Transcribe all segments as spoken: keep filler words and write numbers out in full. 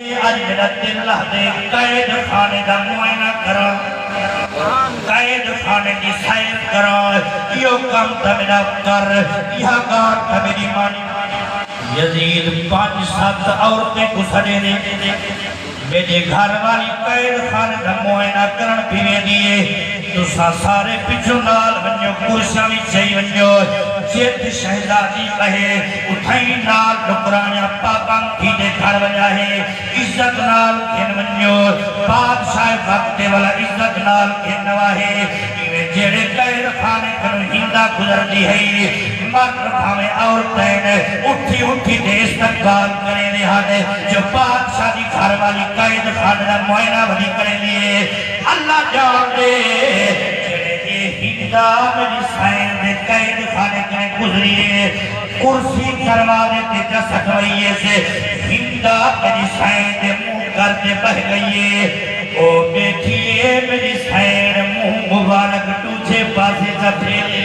اڄ میݙا دل لہدے قید خانے دا معائنہ کراں، قید خانے دی سیر کراں۔ ایہو کم تاں میݙا کر، ایہا ڳالھ تاں میݙی من۔ یزید پنج ست عورتیں کوں سݙیندے، میݙی گھر والی قید خانے دا معائنہ کرݨ پئی ویندی ہے۔ تساں سارے پچھوں نال ونڄو، کرسیاں وچ چئی ونڄو۔ جتھ شہزادی ٻہے، اتھائیں نال نوکرانیاں پابند تھی تے گھر ونڄا ہے۔ عزت نال گھن ونڄو۔ بادشاہ وقت والا عزت نال گھن نواہے۔ ایویں جیڑھے قید خانے کنوں ہندا گزردی ہئی، مرد بھاویں عورتیں اٹھی اٹھی تے استقبال کریندے ہن، جو بادشاہ دی گھر والی قید خانے دا معائنہ ودی کریندی ہے۔ اللہ ڄاݨدے جیڑھے اے ہندا میݙی سئیں دے قید خانے کنیں گزری ہے، کرسی دروازے تے چا سٹوئی ہے سے، ہندا میݙی سئیں دے منہ کر تے ٻہہ ڳئی ہے۔ او ٻیٹھی اے میݙی سئیں، منہ مبارک ݙوجھے پاسے چا پھیرے۔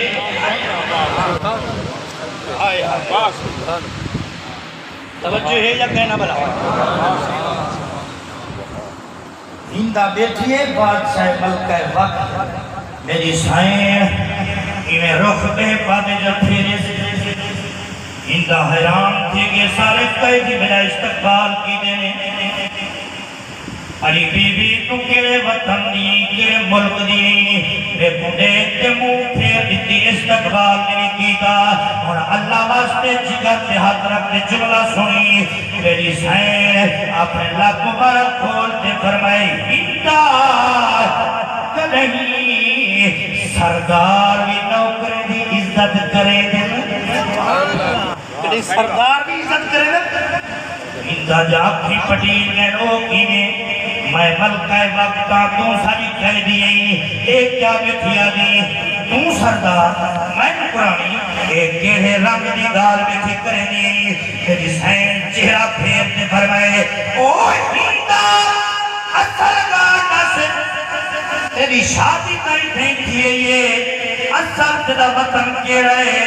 توجہ ہے یا کہنا بھلا؟ ہندا ٻیٹھی اے بادشاہ ملکہ وقت۔ میݙی سئیں ایویں رخ ٻئے پاسے چا پھیرے۔ ہندا حیران تھی ڳئے، سارے قیدی میݙا استقبال کیتے نے۔ اڄ بی بی توں کیڑھے وطن دی، کیڑھے ملک دی، میکوں ݙیکھ تے منہ پھیر ݙتی، استقبال نہیں کیتا۔ ہݨ اللہ واسطے جگر تے ہتھ رکھ تے جملہ سݨی۔ میݙی سئیں اپݨے لب مبارک کھول تے فرمائے، ہندا کݙاہیں سردار وی نوکریں دی عزت کریندن؟ کݙاہیں سردار وی عزت کریندن؟ ہندا جا اکھیں پٹیل ڳئن، او کیویں؟ میں ملکہ وقت آں، توں ساݙی قیدی ایں، اے کیا ٻیٹھی آہدی توں سردار، میں نوکرانی؟ اے کیڑھے رنگ دی ڳالھ ٻیٹھی کریندی ایں؟ میݙی سئیں چہرہ پھیر تے فرمائے، او ہندا، اصل ڳالھ ݙس، تیݙی شادی تاں اتھائیں تھی ہئی ہے، اصل تیݙا وطن کیڑھا ہے؟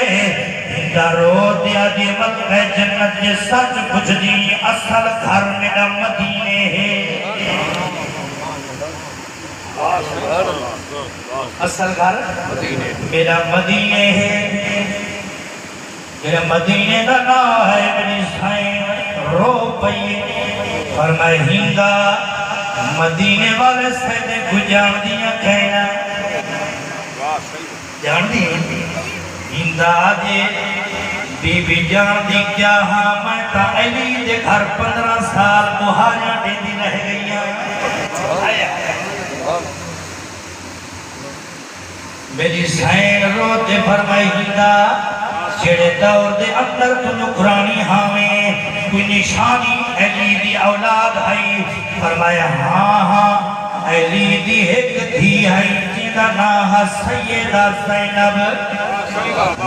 ہندا رو تے آہدی، ملکہ جنت جے سچ پچھدیں، اصل گھر میݙا مدینے ہے۔ اصل گھر میݙا مدینے ہے۔ جیڑھا مدینے دا ناں ہے، میݙی سئیں رو پئی۔ فرمائے، ہندا، مدینے والے سیدے کوں ڄاݨدی ہیں کائنا؟ ڄاݨدی ہیں؟ ہندا آہدی، بی بی ڄاݨدی کیا ہاں، میں تاں علی دے گھر پندرہ سال ٻوہاریاں ݙیندی رہ ڳئی ہاں۔ میݙی سئیں رو تے فرمائی، ہندا، جیڑھے دور دے اندر توں نوکرانی ہاویں، کوئی نشانی علی دی اولاد ہئی؟ فرمایا، ہاں ہاں، علی دی ہک دھی ہئی، جیندا ناں ہا سیدہ زینب۔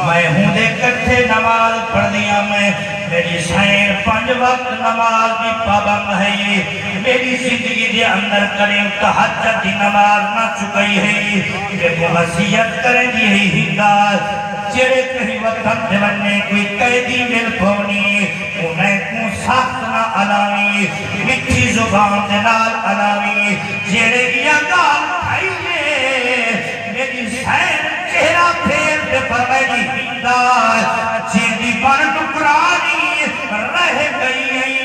میں ہوندے کٹھے نماز پڑھدی ہم، میݙی سئیں پنج وقت نماز دی پابند ہئی۔ میݙی زندگی دے اندر کݙیں تہجد دی نماز نہ چکائی ہئی۔ میکوں وصیت کریندی ہئی، ہندا، جیڑھے کہیں وطن تے ونڄے، کوئی قیدی مل پووی، اونکوں سخت نہ الاویں، مٹھی زبان دے نال الاویں۔ جیڑھے ایہا ڳالھ تھئی ہے، میݙی سئیں چہرہ پھیر تے فرمائی، ہندا، جیندی بݨ نوکرانی رہ ڳئی ہئی،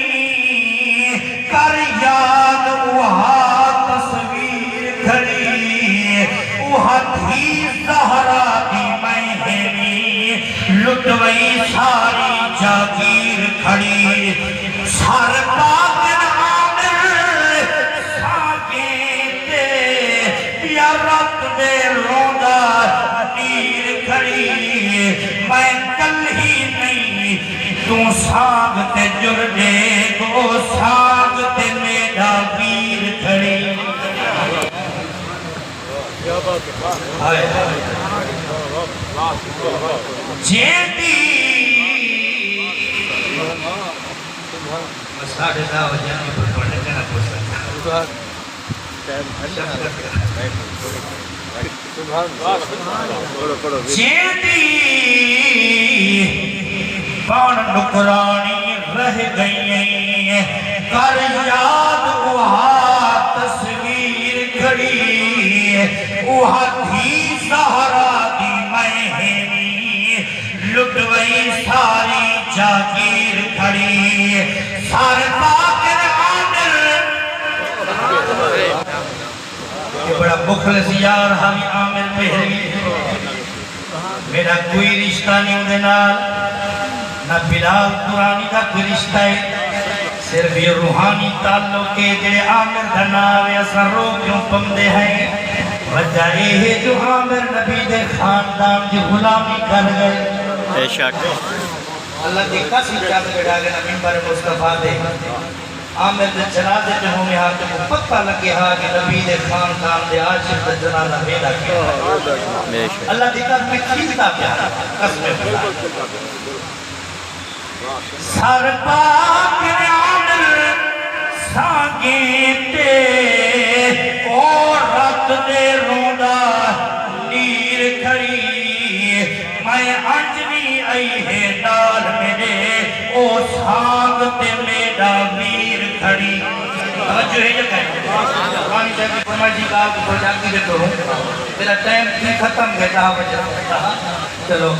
کر یاد اوہا تصویر کھڑی، اوہا دھی زہرا دی میں ہیوی، لٹ وئی ساری جاگیر کھڑی۔ سر پاکن عامر سانگیں تے، یا رت دے روندا نیر کھڑی۔ میں کلھی نہیں، توں سانگ تے جر ݙیکھ، او سانگ تے میݙا ویر کھڑی۔ ہائے۔ جیندی ساڑھے ݙاہ وڄے، پر تہاݙے کہڑا پوچھا؟ جیندی بݨ نوکرانی رہ ڳئی، کر یاد مخلص یار حاوی عامر مہروی، میݙا کوئی رشتہ نی اوندے نال، نہ بلال درانی دا کوئی رشتہ ہے، صرف یہ روحانی تعلق ہے۔ جیڑھے عامر دا ناں آوے اساں رو کیوں پمدے ہیں؟ وجہ اے ہے جو عامر نبی دے خاندان دی غلامی کر ڳئے۔ بے شک۔ اللہ دی قسم چا تے ٻیٹھا ڳئے نا ممبر مصطفیٰ تے۔ عامر دے جنازے تے ہوویں ہا تے کوں پتہ لڳے ہا کہ نبی دے خاندان دے عاشق دا جنازہ ویندا کیوں ہے۔ بے شک۔ اللہ دی قسم کھلدا پیا، قسم خدا۔ سر پاک نے عامر سانگیں تے او رت دے روندا نیر کھڑی۔ میں انج نی ائی ہے نال میݙے، او سانگ تے میݙا ویر کھڑی۔ توجہ ہے جے کہیں؟ قرآن شریف دی فرمائشی ڳالھ کوں تھوڑا جلدی دے کروں، میݙا ٹائم تھی ختم ڳئے، ݙاہ وڄݨ آلا۔ چلو،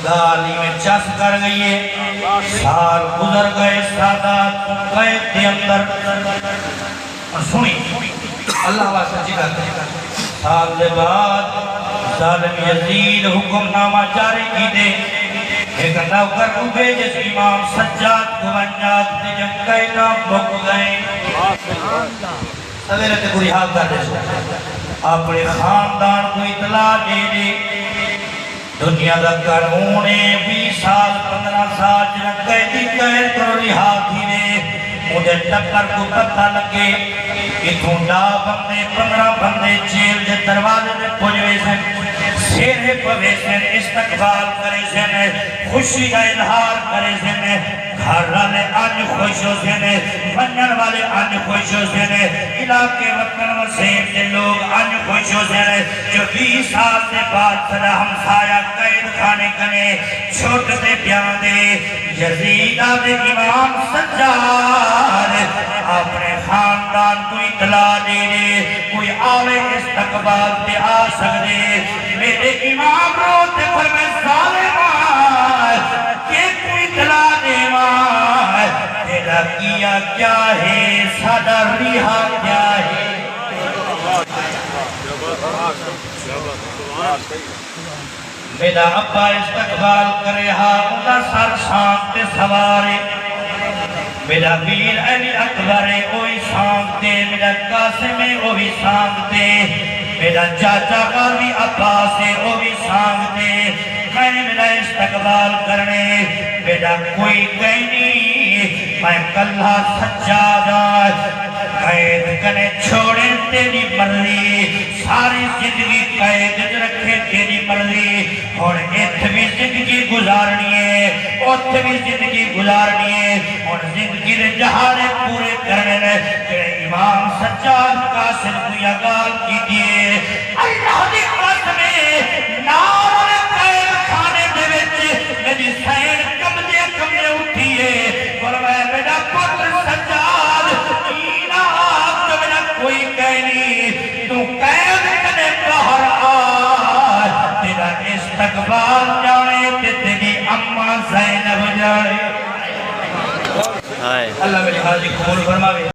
ڳالھ ایویں چس کر ڳئی ہے۔ سال گزر ڳئے، سادات کوں قید دے اندر سݨی، اللہ واسطے جگر تے۔ سال دے بعد ظالم یزید حکم نامہ جاری کیتے، ہک نوکر کوں بھیجس، امام سجاد کوں ونڄ آکھ تے جو قیداں مک ڳئیں، سویرے تیکوں رہا کر ݙیسوں۔ اپݨے خاندان کوں اطلاع ݙے ݙے۔ دنیا دا قانون ہے، ویہہ سال، پندرہ سال جیڑھا قیدی قید کنوں رہا تھیوے، اوندے ٹبر کوں پتہ لڳے، اتھوں ݙاہ بندے، پندرہ بندے جیل دے دروازے تے پڄ ویسن، سیرے پویسن، استقبال کریسن، خوشی دا اظہار کریسن۔ گھر والے انج خوش ہوسن، ونڄݨ والے انج خوش ہوسن، علاقے وطن وسیب دے لوگ انج خوش ہوسن جو ویہہ سال دے بعد ساݙا ہمسایہ قید خانے کنیں چھٹ تے پیا ویندے۔ یزید آہدے، امام سجاد، اپݨے خاندان کوں اطلاع ݙے ݙے، کوئی آوے استقبال تے آ سڳدے۔ میݙے امام رو تے فرمائے، ظالما، کیکوں اطلاع ݙیواں؟ تیݙا کیا کیا ہے، ساݙا ریہا کیا ہے؟ میݙا ابا استقبال کرے ہا، اوندا سر سانگ تے سوار ہے۔ میݙا میر علی اکبر ہے، او وی سانگ تے، میݙا قاسم ہے، او وی سانگ تے، میݙا چاچا غازی عباس ہے، او وی سانگ تے۔ کہیں میݙا استقبال کرݨے، میݙا کوئی کہیں نی، میں کلھا سجاد ہاں۔ قید کنیں چھوڑیں تیݙی مرضی، ساری زندگی قید اچ رکھیں تیݙی مرضی۔ ہݨ اتھ وی زندگی گزارݨی ہے، اتھ وی زندگی گزارݨی ہے۔ ہݨ زندگی دے ݙہاڑے پورے کرݨے نے۔ جیڑھے امام سجاد قاصد کوں ایہا ڳالھ کیتی ہے، اللہ دی قسم ہے، نال والے قید خانے دے وچ میݙی سئیݨ کمبدے کمبدے اٹھی ہے۔ فرمایا، میݙا پتر سجاد، ایں نہ آکھ جو میݙا کوئی کہیں نی، توں قید کنیں ٻاہر آ، تیݙا استقبال ڄاݨے تے تیݙی اماں زینب ڄاݨے۔ ہائے۔ اللہ میݙی حاضری قبول فرماوے۔